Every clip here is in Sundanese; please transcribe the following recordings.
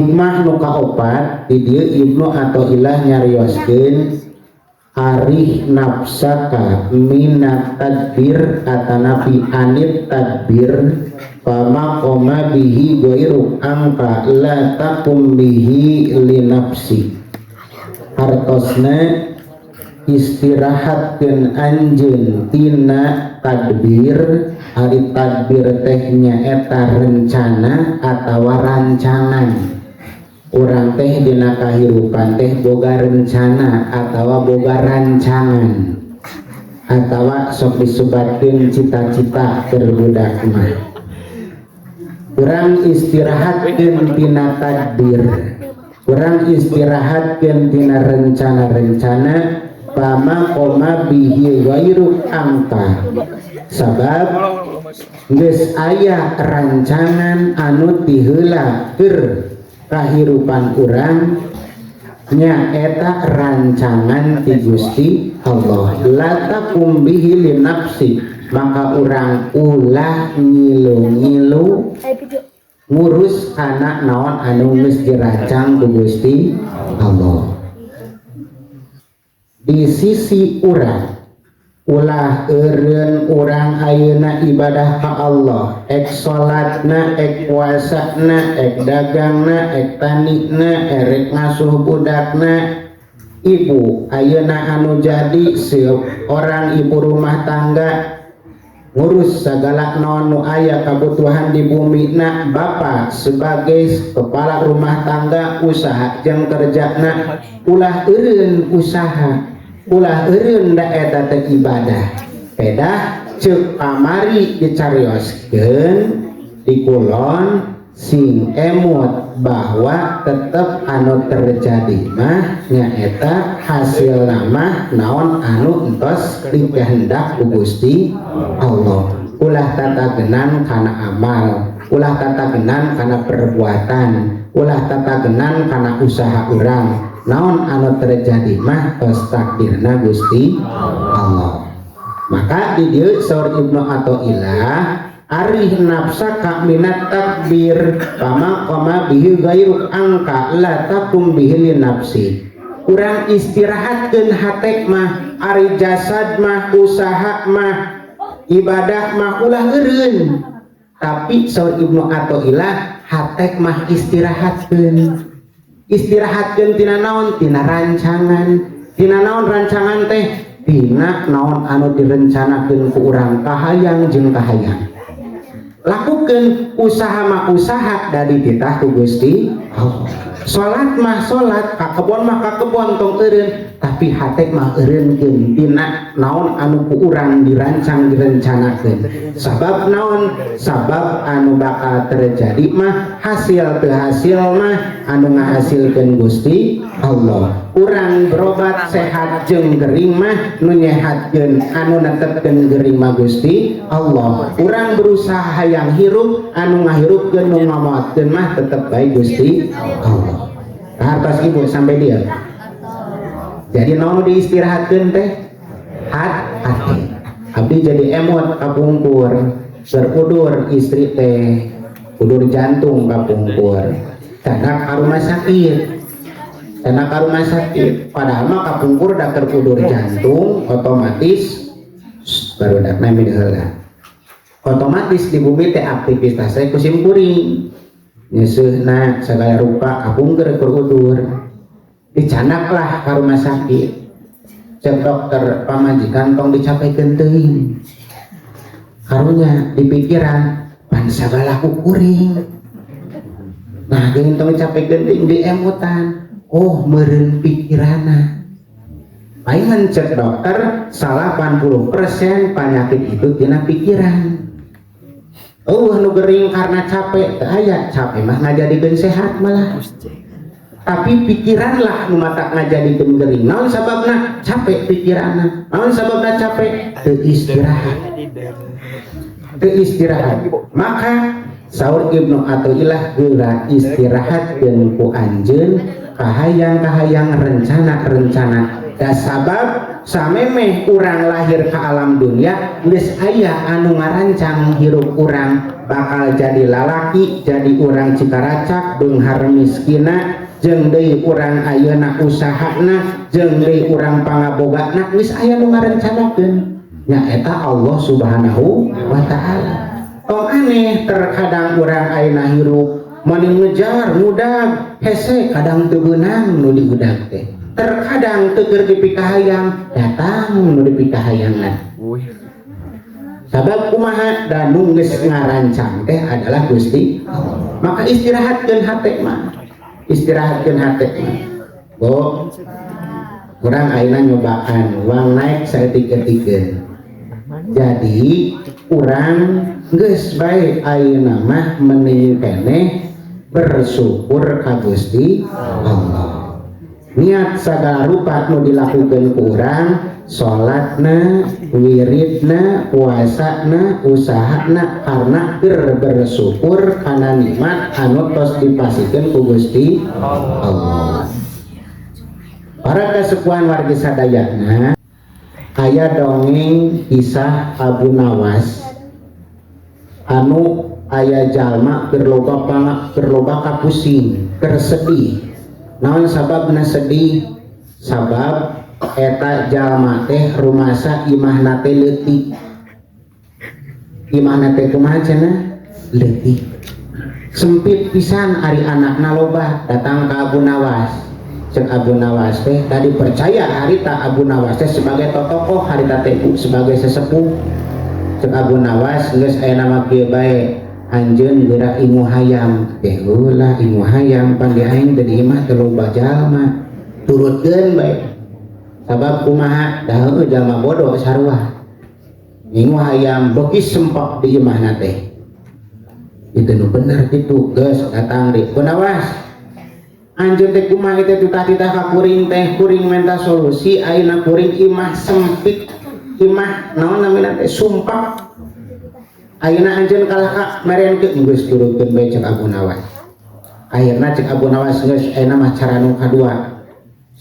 Hikmah nu kaopat di dieu Ibnu Athaillah nyarioskeun arih nafsaka minat tadbir atanapi anit tadbir fama qoma bihi ghairu anka la taqum bihi li nafsi. Hartosna istirahatkeun anjeun tina tadbir. Ari tadbir teh nyaeta rencana atawa rancangan. Urang teh dina kahirupan teh boga rencana atawa boga rancangan atawa sok disebatkeun cita-cita keur budak mah. Urang istirahatkeun tina tadbir, urang istirahatkeun tina rencana-rencana, fama qoma bihi ghairu anka, sabab geus aya rancangan anu tiheula keur kahirupan urang, nyaeta rancangan ti Gusti Allah. La taqum bihi li nafsi, maka urang ulah ngilu-ngilu ngurus kana naon anu geus dirancang ku Gusti Allah. Di sisi urang, ulah eureun urang ayeuna ibadah ka Allah, ek salatna, ek puasana, ek dagangna, ek tanina, erek ngasuh budakna. Ibu ayeuna anu jadi seorang ibu rumah tangga, ngurus segala naon nu aya kebutuhan di bumi na. Bapak sebagai kepala rumah tangga, usaha jeung kerjana, ulah eureun usaha, ulah eureun, da eta teh ibadah. Pedah ceuk kamari dicarioskeun di kulon, sing emut bahwa tetep anu terjadi mah nyaeta hasil mah naon anu entos dikehendak ku Gusti Allah. Ulah tatagenan kana amal, ulah tatagenan kana perbuatan, ulah tatagenan kana usaha urang. Naon anu terjadi mah tos takdirna Gusti Allah. Maka di dieu saur Ibnu Athaillah, arih nafsaka minat tadbir fama qoma bihi ghairu anka la taqum bihi li nafsi. Urang istirahatkeun hate mah. Ari jasad mah, usaha mah, ibadah mah ulah eureun, tapi saur Ibnu Athaillah, hate mah istirahatkeun. Istirahatkeun tina naon? Tina rancangan. Tina naon rancangan teh? Tina naon anu direncanakeun ku urang, kahayang jeung kahayang. Lakukan usaha mah usaha, dari titah ku Gusti Allah. Salat mah salat, ka kebon mah ka kebon, tong eureun. Tapi hate mah eureunkeun tina naon anu ku urang dirancang, direncanakeun. Sabab naon? Sabab anu bakal terjadi mah, hasil teu hasil mah, anu ngahasilkeun Gusti Allah. Urang berobat sehat jeung gering mah, nu nyehatkeun, anu netepkeun gering mah Gusti Allah. Urang berusaha hayang hirup, anu ngahirupkeun, nu ngamaotkeun mah tetep bae Gusti Allah. Hartos, Ibu, sampai dia? Jadi naon diistirahatkeun teh? Hati. Abdi jadi emot kapungkur, berudur istri teh udur jantung kapungkur, karena ka rumah sakit, karena ka rumah sakit. Padahal mah kapungkur da keur udur jantung, otomatis baru dak nami heula, otomatis di bumi teh aktivitas saya ku sim kuring nyeuseuhna segala rupa. Kapungkur keur udur, dicandak lah ke rumah sakit. Cek dokter, pamajikan tong dicapekeun teuing. Karunya di pikiran, pan sagala ku kuring. Nah, geuning tong dicapekeun teuing, di emutan, oh meureun pikiranna. Palingan cek dokter 80% penyakit itu tina pikiran. Oh, nu gering karena capek teu aya. Capek mah ngajadikeun sehat malah, tapi pikiran lah nu matak ngajadikeun gering. Naon sababna capek pikiranna? Naon sababna capek? Teu istirahat, teu istirahat. Maka saur Ibnu Athaillah, geura istirahatkeun ku anjeun kahayang-kahayang, rencana-rencana, da sabab Samemeh urang lahir ke alam dunia geus aya anu ngarancang hirup urang bakal jadi lalaki, jadi urang Cikaracak beunghar miskina, jeung deui urang ayeuna usahana, jeung deui urang pangabogana, geus aya nu ngarencanakeun, nyaeta Allah Subhanahu wa Ta'ala. Tong aneh terkadang urang ayeuna hirup mani ngejar ngudag hese, kadang teu beunang nu diudag teh, terkadang teu keur dipikahayang datang nu dipikahayangan. Sabab kumaha? Da nu geus ngarancang teh adalah Gusti Allah. Maka istirahatkeun hate mah, istirahatkeun hate mah. Bu, kurang ayeuna nyobaan uang naik saeutik-eutikeun. Jadi urang geus bae ayeuna mah mending keneh bersyukur ka Gusti Allah. Niat segala rupa nu dilakukan ku urang, salatna, wiridna, puasana, usahana, karena keur bersyukur kana nikmat anu tos dipasihkeun ku Gusti Allah. Para kasepuhan wargi sadayana, aya dongeng kisah Abu Nawas anu aya jalma keur loba pangak, keur loba kapusing, keur sedih. Naon sababna sedih? Sabab eta jalma teh rumasa imahna teh leutik. Imahna teh kumaha cenah? Leutik, sempit pisan, ari anakna loba. Datang ke Abu Nawas. Cek Abu Nawas teh tadi percaya harita Abu Nawas teh sebagai totokoh harita teh, sebagai sesepuh. Cek Abu Nawas, geus aya nama kieu bae, anjeun geura ingu hayam teh. Ulah ingu hayam, pan di aing teh di imah teh loba jalma. Turutkeun bae. Sabab kumaha? Da heueuh jalma bodoh sarua. Ingu hayam, beuki sempok di imahna teh. Itu nu bener gitu. Geus datang di Abu Nawas, anjeun teh kumaha teh titah-titah ka kuring teh, kuring minta solusi. Ayeuna kuring imah sempit, imah naon namina teh, sumpak. Ayeuna anjeun kalah ka meren ke. Geus, turutkeun bae cek Abu Nawas. Akhirna cek Abu Nawas, geus ayeuna mah cara nu kadua.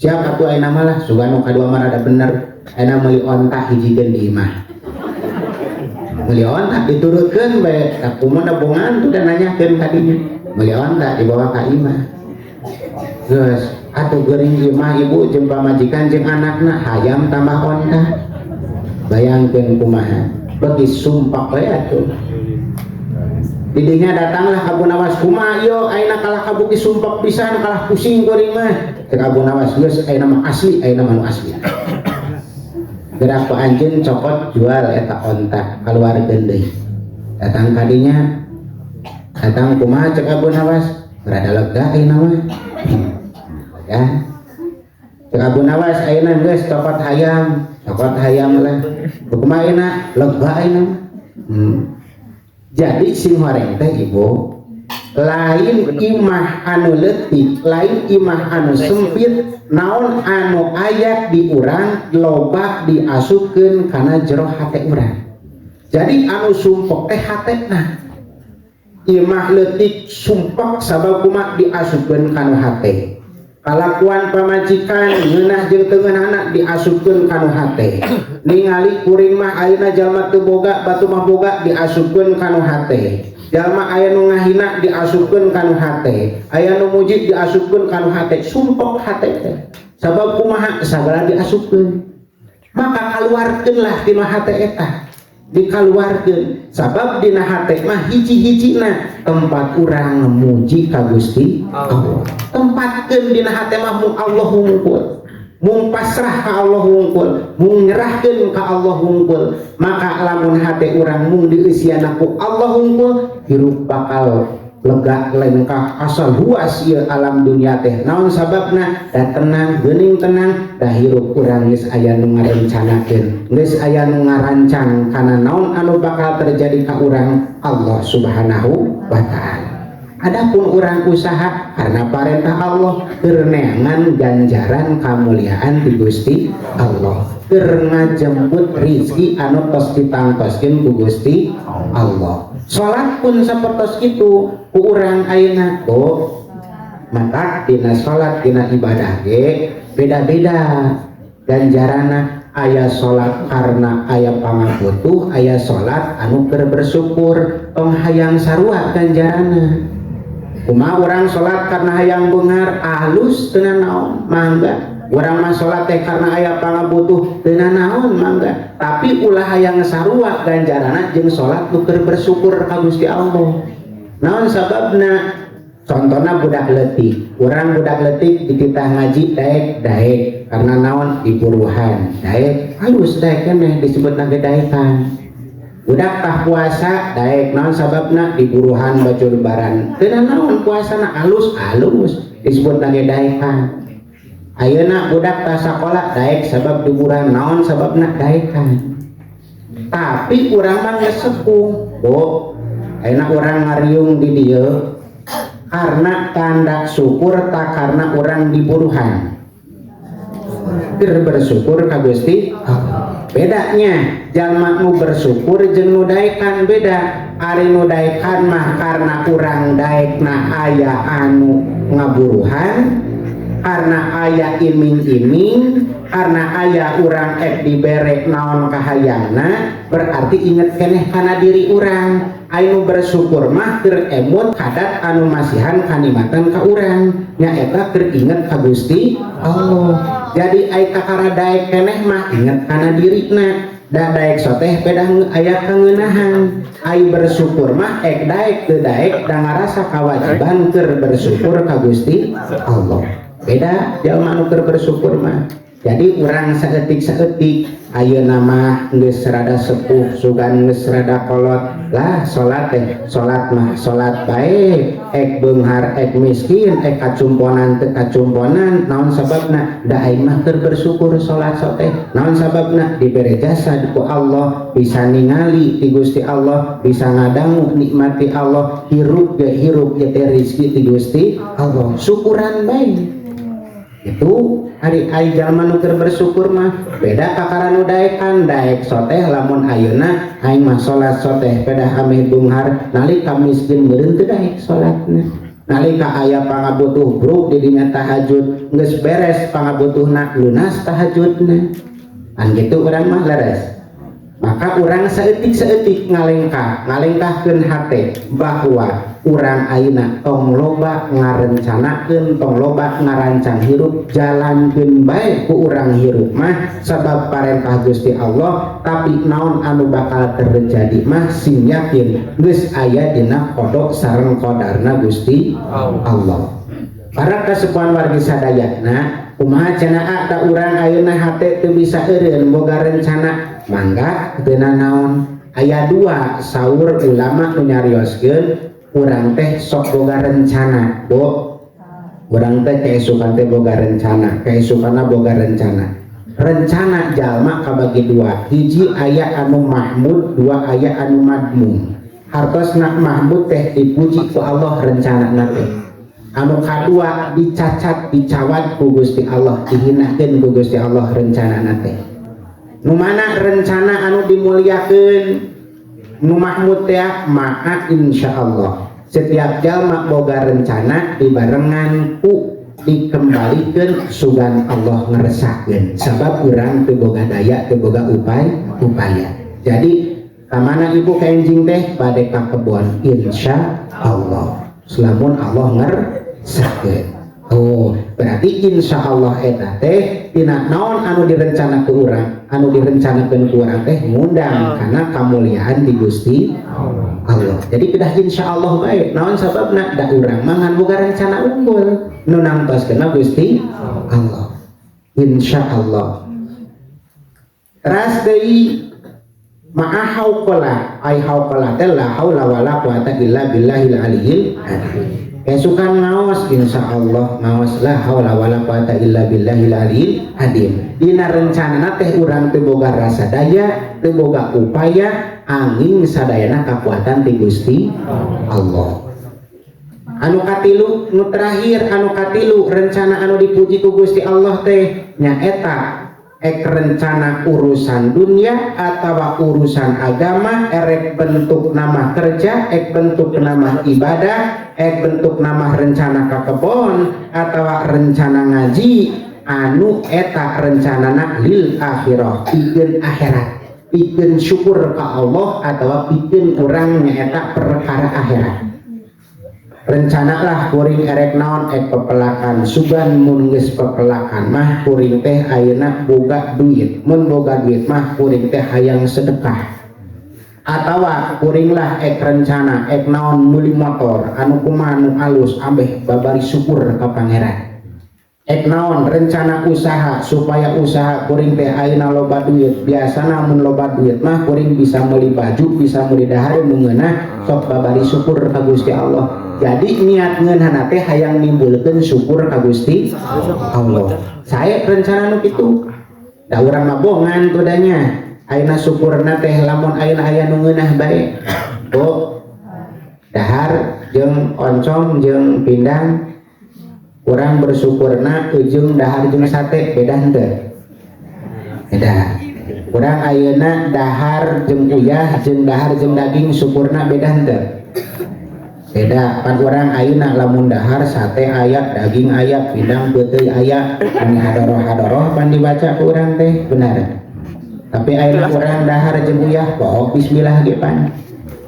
Siap atuh ayeuna mah lah, sugan nu kadua mah rada bener. Ayeuna meuli onta hijikeun di imah. Meuli onta, diturutkeun bae. Da kumaha bongan tuh dan nanyakeun kadinya. Meuli onta dibawa ka imah. Geus atuh geuring imah ibu jeung pamajikan jeung anakna, hayam tambah onta. Bayangkeun kumaha bagi sumpak we atuh. Didinya datanglah Abu Nawas, kumaha ieu ayeuna kalah kabeuki sumpak pisan, kalah pusing kuring mah. Cek Abu Nawas, geus ayeuna mah asli, ayeuna mah nu asli. Gerak ku anjeun cokot jual eta onta, kaluarkeun deui. Datang kadinya, datang, kumaha cek Abu Nawas, rada lega ayeuna mah. Lega. Cek Abu Nawas, ayeuna geus cokot hayam, cokot hayam lah. Kumaha ayeuna? Lega ayeuna mah. Jadi sing horeng teh ibu, lain imah anu leutik, lain imah anu sempit, naon anu aya di urang loba diasupkeun kana jero hate urang. Jadi anu sumpek teh hatena. Imah leutik sumpek sabab kumaha? Diasupkeun kana hate. Kalakuan pamajikan ngeunah jeung teu ngeunahna diasupkeun kana hate. Ningali kuring mah ayeuna jalma teu boga, batur mah boga, diasupkeun kana hate. Jalma aya nu ngahina diasupkeun kana hate. Aya nu muji diasupkeun kana hate. Sumpek hate teh. Sabab kumaha? Sagala diasupkeun. Maka kaluarkeunlah tina hate eta. Dikaluarkeun sabab dina hate mah hiji-hijina tempat urang muji ka Gusti Allah. Tempatkeun dina hate mah mung Allah wungkul, mung pasrah ka Allah wungkul, mung nyerahkeun ka Allah wungkul. Maka lamun hate urang mung dieusiana ku Allah wungkul, hirup bakal lega lengkah asal luas ieu alam dunia teh. Naon sababna? Da tenang geuning, tenang da hirup urang geus aya nu ngarencanakeun, geus aya nu ngarancang kana naon anu bakal terjadi ka urang, Allah Subhanahu wa Ta'ala. Adapun urang usaha karena parentah Allah, keur neangan ganjaran kamuliaan di Gusti Allah, keur ngajemput rizki anu tos ditangtoskeun ku Gusti Allah. Salat pun sapertos itu ku urang ayeuna. Oh, maka dina salat, dina ibadah ge beda-beda ganjarana. Aya salat karena aya pangabutuh, aya salat anu keur bersyukur. Tong hayang sarua ganjaranna. Kumaha urang salat karena hayang beunghar, alus, teu naon, mangga. Urang mah salat teh karena aya pangabutuh, teu naon, mangga. Tapi ulah hayang sarua ganjaranna jeung salat nu keur bersyukur ka Gusti Allah. Naon sababna? Contohnya budak leutik. Urang budak leutik dititah ngaji, daek, daek. Karena naon? Diburuhan, daek, halus, daek keneh, disebut lagi daekan. Budak tah puasa, daek. Naon sababna? Diburuhan baju lebaran. Teu naon, puasana alus, alus, disebut lagi daekan. Ayeuna budak tah sakola, daek sabab diburuhan. Naon sababna? Daekan. Tapi urang mah geus sepuh, Bu. Ayeuna urang ngariung di dieu karena tanda syukur tak karena urang diburuhan? Keur bersyukur ka Gusti Allah. Bedanya jalma nu bersyukur jeung nu daekan beda. Ari nu daekan mah karena urang daekna aya anu ngaburuhan, karena aya iming-iming, karena aya urang ek dibere naon kahayangna, berarti inget keneh kana diri urang. Anu bersyukur mah keur emut kadat anu masihan kanikmatan ka urang, nyaeta keur inget ka Gusti Allah. Jadi ai kakara daek keneh mah inget kana dirina, da daek soteh pedah aya kangeunahan. Ai bersyukur mah ek daek teu daek da ngarasa kewajiban keur bersyukur ka Gusti Allah. Beda jalma anu keur bersyukur mah. Jadi urang saeutik-saeutik ayeuna mah geus rada sepuh, sugan geus rada kolot lah, salat teh salat mah salat bae, ek beunghar ek miskin, ek kacumponan teu kacumponan. Naon sababna? Da aing mah keur bersyukur salat teh. Naon sababna? Dibere jasa ku Allah, bisa ningali ti Gusti Allah, bisa ngadangu nikmati Allah, hirup ge hirup ge teh rezeki ti Gusti Allah, syukuran bae. Itu ari ari jalma nu keur bersyukur mah beda kakara nu daekan. Daek soteh lamun ayeuna aing mah salat soteh pedah ameh beunghar, nalika miskin meureun teu daek salatna. Nalika aya pangabutuh bruk di dinya tahajud, geus beres pangabutuhna lunas tahajudna. Kan gitu urang mah, leres. Maka urang saeutik-saeutik ngalengkah ngalengkahkeun hate bahwa urang ayeuna tong loba ngarencanakeun, tong loba ngarancang hirup, jalankeun bae ku urang hirup mah sabab parentah Gusti Allah. Tapi naon anu bakal terjadi mah sing yakin geus aya dina qada sareng qadarna Gusti Allah. Para kasepuhan wargi sadayana, kumaha cenah da urang ayeuna hate teu bisa eureun boga rencana? Mangga, teu naon. Aya dua saur ulama nu nyarioskeun urang teh sok boga rencana. Bu, urang teh keesukan teh boga rencana, keesukanna boga rencana. Rencana jalma kabagi dua: hiji aya anu mahmud, dua aya anu madmum. Hartosna mahmud teh dipuji ku Allah rencana teh. Anu kadua dicacat, dicawat ku Gusti Allah, dihinakeun ku Gusti Allah rencana teh. Nu mana rencana anu dimuliakeun, nu mahmud teh? Ma'a insyaallah. Setiap jalma boga rencana dibarengan ku dikembalikan sugan Allah ngeresakeun, sabab urang teu boga daya, teu boga upaya. Jadi kamana ibu kenjing teh? Bade ka kebon, insya Allah selamun Allah ngersakeun. Oh, berarti insya Allah eta teh tina naon anu direncana ku urang, anu direncanakeun ku urang teh ngundang karena kamuliaan di Gusti Allah. Jadi kedah insya Allah bae. Naon sababna? Da urang mah ngan boga rencana unggul, nu nangtoskeun Gusti Allah. Insya Allah. Teras deui ma'a hauqala, ai hauqala teh la haula wala quwata illa billahil aliyyil azim. Esukan ngaos, insya Allah ngaos la haula wala quwata illa billahil aliyyil azim. Dina rencana teh urang teu boga rasa daya, teu boga upaya, angin sadayana kakuatan ti Gusti Allah. Anu katilu, nu terakhir, anu katilu rencana anu dipuji ku Gusti Allah teh nyaeta ek rencana urusan dunia atau urusan agama, erek bentuk nama kerja, ek bentuk nama ibadah, ek bentuk nama rencana ke kebon atau rencana ngaji. Anu eta rencanana lil akhirah, pikeun akhirat, pikeun syukur ka Allah atau pikeun urang nyaeta perkara akhirat. Rencana lah kuring erek naon, ek pepelakan, sugan mun geus pepelakan mah kuring teh ayeuna boga duit, mun boga duit mah kuring teh hayang sedekah, atawa kuring lah ek rencana ek naon, meuli motor anu kumaha nu alus ambeh babari syukur ka Pangeran, ek naon rencana usaha supaya usaha kuring teh ayeuna loba duit, biasana mun loba duit mah kuring bisa meuli baju, bisa meuli dahar nu ngeunah, sok babari syukur ka Gusti Allah. Jadi niat ngeunahna teh hayang nimbulkeun syukur ka Gusti Allah. Saya rencana nu kitu da urang mah bongan tuh danya. Ayeuna syukurna teh lamun ayeuna aya nu ngeunah bae, Bu, dahar jeung oncom jeung pindang, urang bersyukurna ujung dahar jeung sate, beda henteu? Beda. Urang ayeuna dahar jeung uyah jeung dahar jeung daging, syukurna beda henteu? Beda. Pan urang ayeuna lamun dahar sate aya, daging aya, pindang peuteuy aya, mun hadoroh-hadoroh pan dibaca ku urang teh, benar? Tapi ayeuna urang dahar jeung uyah, poho bismillah ge pan.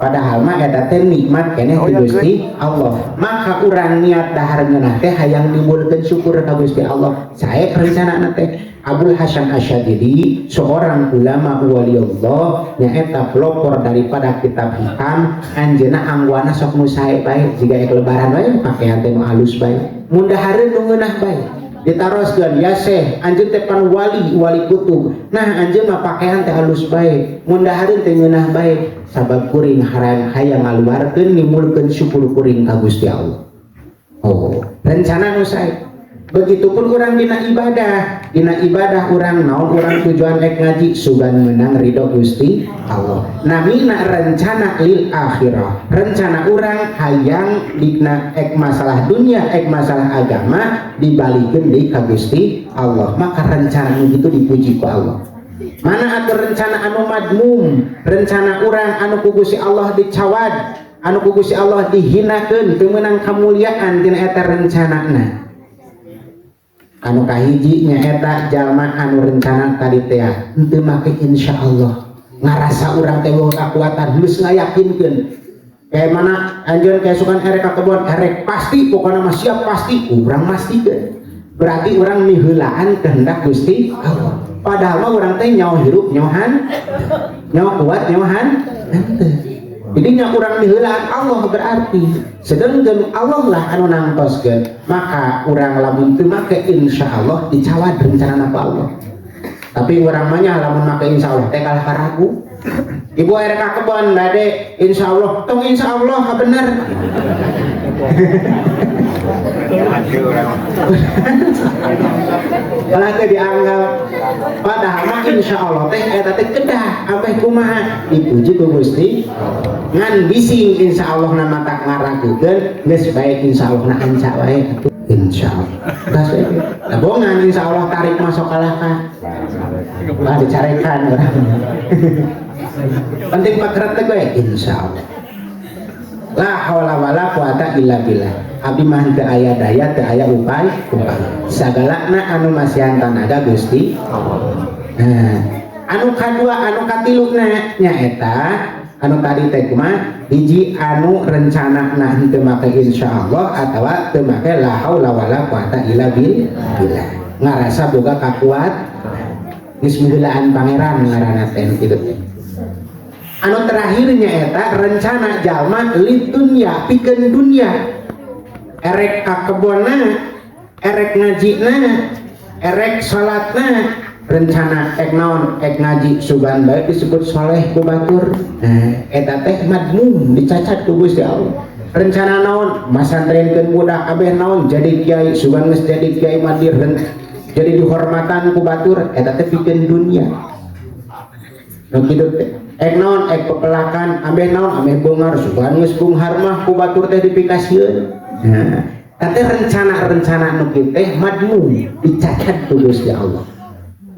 Padahal mah eta teh nikmat keneh ti Gusti Allah. Maka urang niat dahar ngeunah teh hayang nimbulkeun syukur ka Gusti Allah. Sae rencanana teh. Abul Hasan Asyadili, seorang ulama waliullah, nyaeta pelopor daripada kitab Hikam, anjeunna angguana sok nu sae bae, jiga ek lebaran bae pakaian teh nu alus bae, mun dahareun nu ngeunah bae. Ditaroskeun, "Ya Syekh, anjeun teh pan wali, wali kutub, nah anjeun mah pakaian teh halus bae, mun dahareun teh ngeunah bae." "Sabab kuring hayang ngaluarkeun nimbulkeun syukur kuring ka Gusti Allah." Oh, rencana nu sae. Begitupun urang dina ibadah, dina ibadah urang naon, urang tujuan ek ngaji sugan menang ridho Gusti Allah. Namina rencana lil akhirah, rencana urang hayang dina ek masalah dunia, ek masalah agama, dibalikeun deui ka Gusti Allah. Maka rencana nu gitu dipuji ku Allah. Mana atur rencana anu madmum, rencana urang anu ku Gusti Allah dicawad, anu ku Gusti Allah dihinakeun, teu meunang kamuliaan tina eta rencanana? Anu kahiji nyaeta jalma anu rencana tadi teh henteu make insyaallah, ngarasa urang teh euweuh kakuatan, geus ngayakinkeun. Kayak mana anjeun kaesukan erek ka kebon, erek pasti, pokoknya mah siap pasti, urang mastikeun, berarti urang miheulaan kehendak Gusti Allah. Padahal mah urang teh nyaho hirup, nyahoan, nyaho kuat, nyahoan henteu. Jadi nya urang miheulaan Allah berarti, sedangkan Allah lah anu nangtoskeun. Maka urang lamun teu make insyaallah dicawad rencana ku Allah. Tapi urang mah nya lamun make insyaallah teh kalah karagu. "Ibu erek ka kebon bade insyaallah." "Tong insyaallah, ka bener." Kalah teh dianggap. Padahal mah insyaallah teh eta teh kedah ambeh kumaha dipuji ku Gusti. Ngan bising insyaallah na matak ngaragukeun, geus bae insyaallah na anca wae atuh insyaallah. Geus bae. Bongan insyaallah tarik masuk kalah ka. Wah, dicarekan urang. Penting pakret teh we insyaallah. La haula wala quwata illa billah. Abdi mah teu aya daya, teu aya upaya, upaya. Sagalana anu masihan tanaga Gusti Allah. Nah, anu kadua, anu katiluna nyaeta anu tadi teh kumaha? Hiji, anu rencana na henteu make insyaallah atawa teu make la haula wala quwata illa billah. Ngarasa boga kakuat, geus miheulaan pangeran ngaranna teh kitu teh. Anu terakhirnya eta rencana jalma lidunya, pikeun dunia. Erek ka kebonna, erek ngajina, erek salatna, rencana ek naon, ek ngaji sugan bae disebut soleh ku batur. Nah, eta teh madmum, dicacat ku Gusti Allah. Rencana naon, masantrenkeun budak kabeh naon, jadi kiai, sugan geus jadi kiai madir, jadi dihormatan ku batur, eta teh pikeun dunia. Nu kitu teh ek naon, ek pepelakan ambeh naon, ambeh beunghar, sugan geus beunghar mah ku batur teh dipikasieun. Nah, tapi rencana-rencana nu kitu teh madmum, dicacat ku Gusti Allah.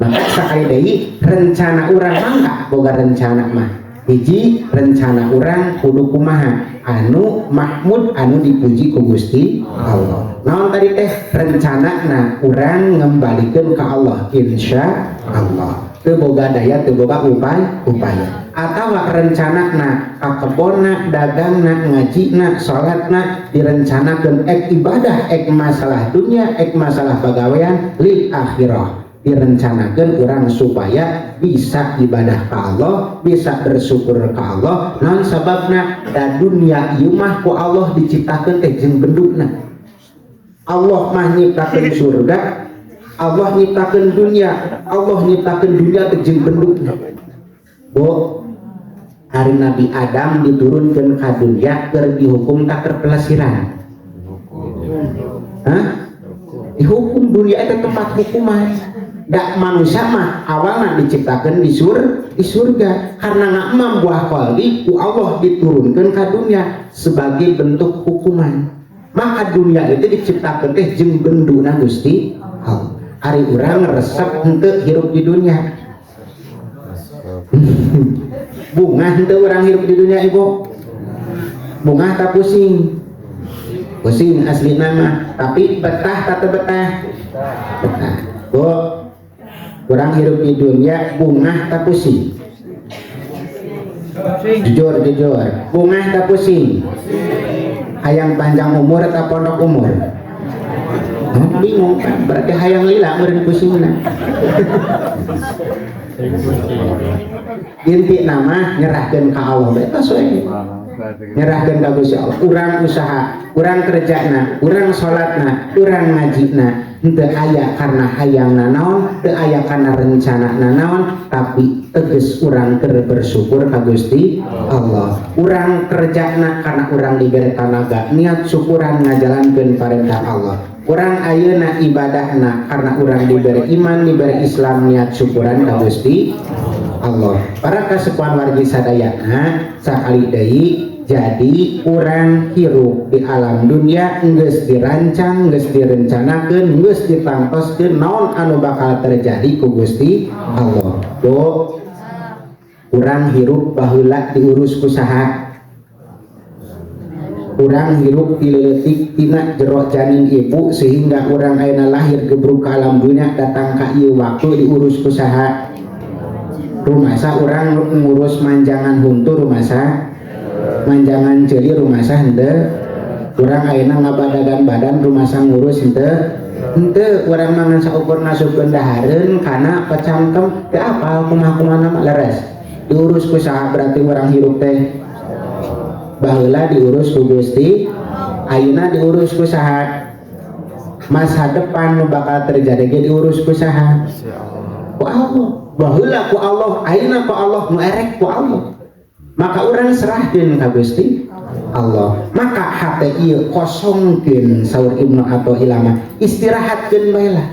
Maka sakali deui, rencana urang mangga boga rencana mah. Hiji, rencana urang kudu kumaha anu mahmud, anu dipuji ku Gusti Allah. Naon tadi teh rencana? Urang ngembalikan ke Allah, insya Allah teu boga daya, teu boga upaya upaya atau rencana ka kebonna, dagangna, ngajina, salatna, direncanakeun ek ibadah, ek masalah dunia, ek masalah pagawean, lil akhirah. Direncanakan urang supaya bisa ibadah ke Allah, bisa bersyukur ke Allah. Naon sababna? Da dunia ieu mah ku Allah diciptakeun teh jeung benduna. Allah mah nyiptakeun surga, Allah nyiptakeun dunia, Allah nyiptakeun dunia teh jeung benduna. Bu, hari Nabi Adam diturunkan ke dunia keur dihukum tak terpelasiran? Hah? Dihukum. Dunia itu tempat hukuman. Da manusia mah awalnya diciptakan di surga, karena nggak mam buah koldi, ku Allah diturunkan ke dunia sebagai bentuk hukuman. Maka dunia itu diciptakan teh jeung benduna Gusti Allah. Ari urang resep henteu hirup di dunia? Bungah henteu urang hirup di dunia, Ibu? Bungah tak pusing? Pusing asli nama, tapi betah tak betah? Betah. Bu, urang hirup di dunia bungah tak pusing? Jujur, jujur, bungah tak pusing? Hayang panjang umur atau pondok umur? Hah, bingung kan? Berarti hayang lila meureun pusingna. Inti nama nyerahkeun ka Allah eta we, nyerahkeun ka Gusti Allah. Urang usaha, urang kerjana, urang salatna, urang ngajina henteu aya karena hayang nanaon, teu aya karena rencana nanaon, tapi teges urang keur bersyukur ka Gusti Allah. Urang kerjana karena urang diberi tanaga, niat syukuran ngajalankeun perintah Allah. Urang ayeuna ibadahna karena urang diberi iman, diberi Islam, niat syukuran ka Gusti Allah. Para kasepuhan, wargi sadayana, sakali deui, jadi urang hirup di alam dunia geus dirancang, geus direncanakeun, geus ditangtoskeun naon anu bakal terjadi ku Gusti Allah. Bu, urang hirup baheula diurus ku saha? Urang hirup ti tina jero janin ibu sehingga urang ayeuna lahir gebruk ke alam dunia, datang ka ieu waktu, diurus ku saha? Rumasa urang ngurus manjangan huntu? Rumasa manjangan ceuli? Rumasa henteu. Urang ayeuna ngabadagan badan, rumasa ngurus henteu? Henteu. Urang mangan saukur ngasupkeun dahareun kana pacangkem, teu apal kumaha-kumaha mah. Leres, diurus ku saha berarti urang hirup teh? Baheula diurus ku Gusti, ayeuna diurus ku saha? Masa depan nu bakal terjadi ge diurus ku saha? Ku Allah. Baheula ku Allah, ayeuna ku Allah, nu erek ku Allah. Maka urang serahkeun ka Gusti Allah. Maka hate ieu kosongkeun. Saur Ibnu Athaillah mah, istirahatkeun bae lah.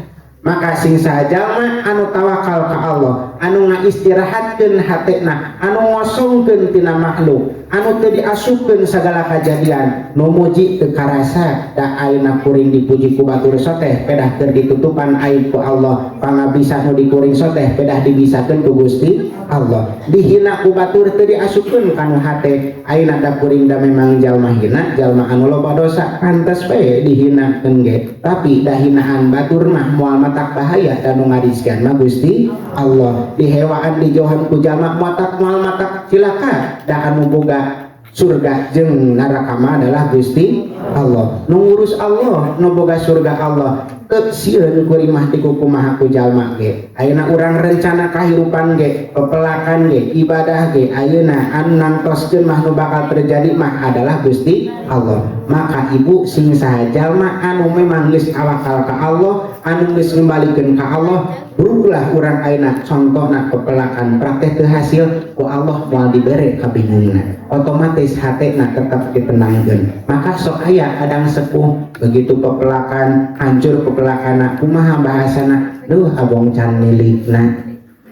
Maka sing sajalma anu tawakal ka Allah, anu ngaistirahatkeun hatena, anu ngosongkeun tina makhluk, anu teu diasupkeun sagala kajadian, nu muji teu karasa. Da ayeuna kuring dipuji ku batur soteh, pedah keur ditutupan aib ku Allah. Pangabisa nu dikuring soteh, pedah dibisakeun ku Gusti Allah. Dihina ku batur teu diasupkeun kanu hate. Ayeuna da kuring da memang jalma hina, jalma anu loba dosa, pantes we dihinakeun ge. Tapi da hinaan batur mah moal matak bahaya dan nu ngarizkian mah Gusti Allah. Dihewaan, dijauhan ku jalma matak moal matak cilaka, da anu boga surga jeung neraka mah adalah Gusti Allah. Nu ngurus Allah, nu boga surga Allah. Teu sieun kuring mah dikukumaha ku jalma ge. Ayeuna urang rencana kahirupan ge, pepelakan ge, ibadah ge, ayeuna anu nangtoskeun mah nu bakal terjadi mah adalah Gusti Allah. Maka Ibu, sing saha jalma anu memang geus tawakal ka Allah, anu geus ngembalikeun ka Allah, berubah urang ayeuna. Contohna pepelakan praktek teu hasil, ku Allah moal dibere kabingungna, otomatis hatena tetap ditenangkeun. Maka sok aya kadang sepuh, begitu pepelakan hancur, pepelakan kumaha bahasana, "Duh, abong can milikna."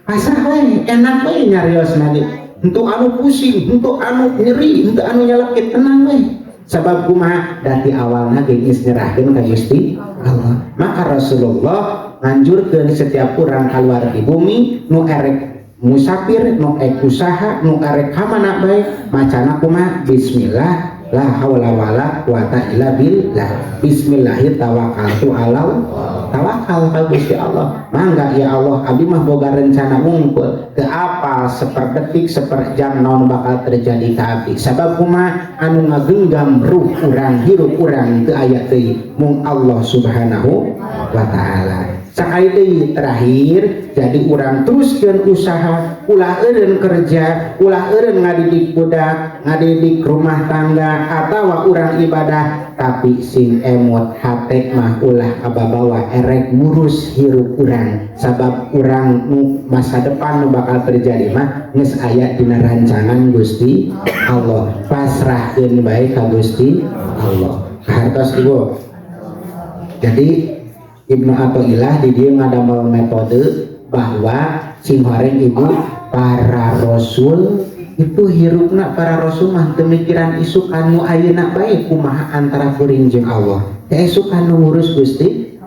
Pasrah we, enak we nyariosna ge. Henteu anu pusing, henteu anu nyeri, henteu anu nyelekit, tenang we. Sabab kumaha? Dati awalna ge geus nyerahkeun ka Gusti Allah. Maka Rasulullah nganjurkeun setiap urang keluar di bumi nu erek Musafir, nu ek usaha, nu arek ka mana bae, macana kumaha? Bismillah la haula wala quwata illa billah. Bismillahi tawakkaltu ala, tawakal ka Gusti Allah. Mangga ya Allah, abdi mah boga rencana wungkul, teu apal seperdetik seperjam naon bakal terjadi ka abdi. Sabab kumaha? Anu ngagenggam ruh urang, hirup urang, teu aya deui mung Allah Subhanahu wa taala. Sakali deui terakhir, jadi urang teruskeun usaha, ulah eureun kerja, ulah eureun ngadidik budak, ngadidik rumah tangga atawa urang ibadah, tapi sing emot hate mah ulah kababawa erek ngurus hirup urang, sabab urang nu masa depan nu bakal terjadi mah geus aya dina rancangan Gusti Allah. Pasrahkeun bae ka Gusti Allah. Hartos, Ibu? Jadi Ibnu Athaillah di dieu ngadamel metode bahwa sing horeng, Ibu, para rasul itu hirupna, para rasul mah teu mikiran isukan, nu ayeuna bae kumaha antara kuring jeung Allah. Teh esukan nu ngurus Gusti.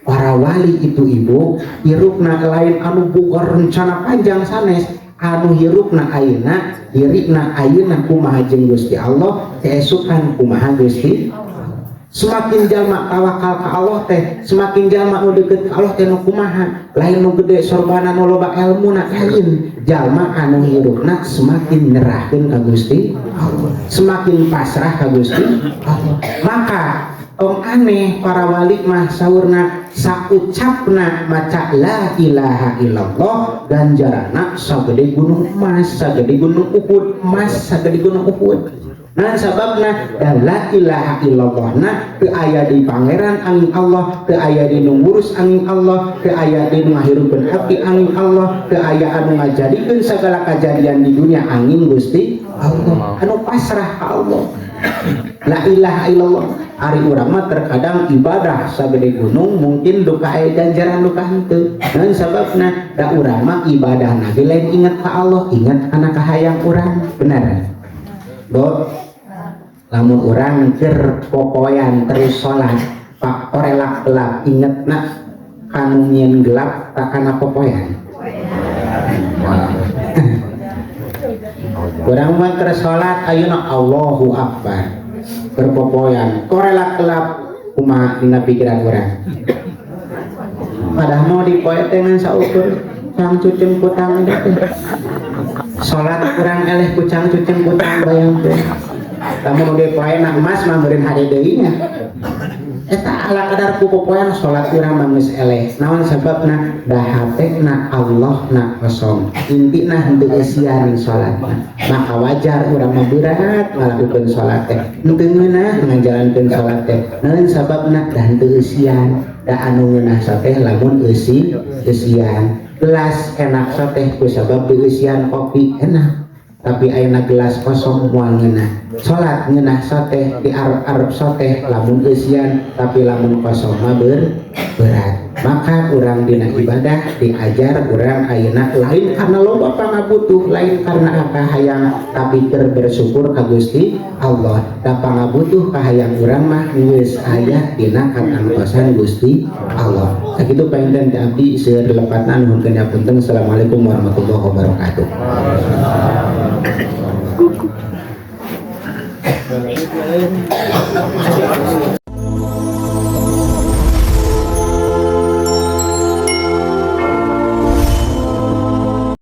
Para wali itu, Ibu, hirupna lain anu boga rencana panjang, sanes, anu hirupna ayeuna, dirina ayeuna kumaha jeung Gusti Allah, keesukan kumaha Gusti. Semakin jalma tawakal ka Allah teh, semakin jalma nu deket ka Allah teh, nu kumaha? Lain nu gede sorbana, nu loba elmuna, lain. Jalma anu hirupna semakin nyerahkeun ka Gusti Allah, semakin pasrah ka Gusti Allah. Maka tong aneh para wali mah saurna saucapna maca la ilaha illallah ganjarana sagede gunung emas, sagede gunung Uhud emas, sagede gunung Uhud. Nah, sababna dan la ilaha illallah na teu aya di pangeran angin Allah, teu aya di nu ngurus angin Allah, teu aya di nu ngahirupkeun abdi angin Allah, teu aya anu ngajadikeun segala kajadian di dunia angin Gusti Allah. Anu pasrah ka Allah. La ilaha illallah. Ari urang mah terkadang ibadah sagede gunung mungkin duka aya ganjaran duka henteu. Naon sababna? Da urang mah ibadah ge lain inget ka Allah, inget kana kahayang urang. Benar? Bo, lamun urang keur popoyan terus sholat, pak korelak gelap, inget nak kanu nyieun gelap tak kana popoyan? Wah. Urang mah keur sholat ayeuna Allahu Akbar, keur popoyan korelak gelap, kumaha dina pikiran urang? Padahal mau dipoe teh ngan saukur cangcuceng kutang teh. Salat kurang eleh ku cangcuceng kutang, bayangkeun. Lamun udah poe na emas mah meureun hade deui nya. Eta ala kadar ku popoean salat urang mah geus eleh. Naon sababna? Da hatena Allah na kosong, intina henteu eusian salatna. Maka wajar urang mah berat ngalakukeun salat teh, henteu ngeunah ngajalankeun salat teh. Naon sababna? Da henteu eusian. Da anu ngeunah teh lamun eusi eusian. Gelas enak teh ku sabab dieusian kopi, enak, tapi ayeuna gelas kosong moal ngeunah. Salat ngeunah soteh di arep-arep soteh lamun eusian, tapi lamun kosong mah berat. Maka urang dina ibadah diajar urang ayeuna lain karena loba pangabutuh, lain karena apa hayang, tapi keur bersyukur ka Gusti Allah. Da pangabutuh kahayang urang mah geus aya dina katangtosan Gusti Allah. Sakitu panginten ti abdi, seueur lepatna nuhunkeun punten. Assalamualaikum warahmatullahi wabarakatuh.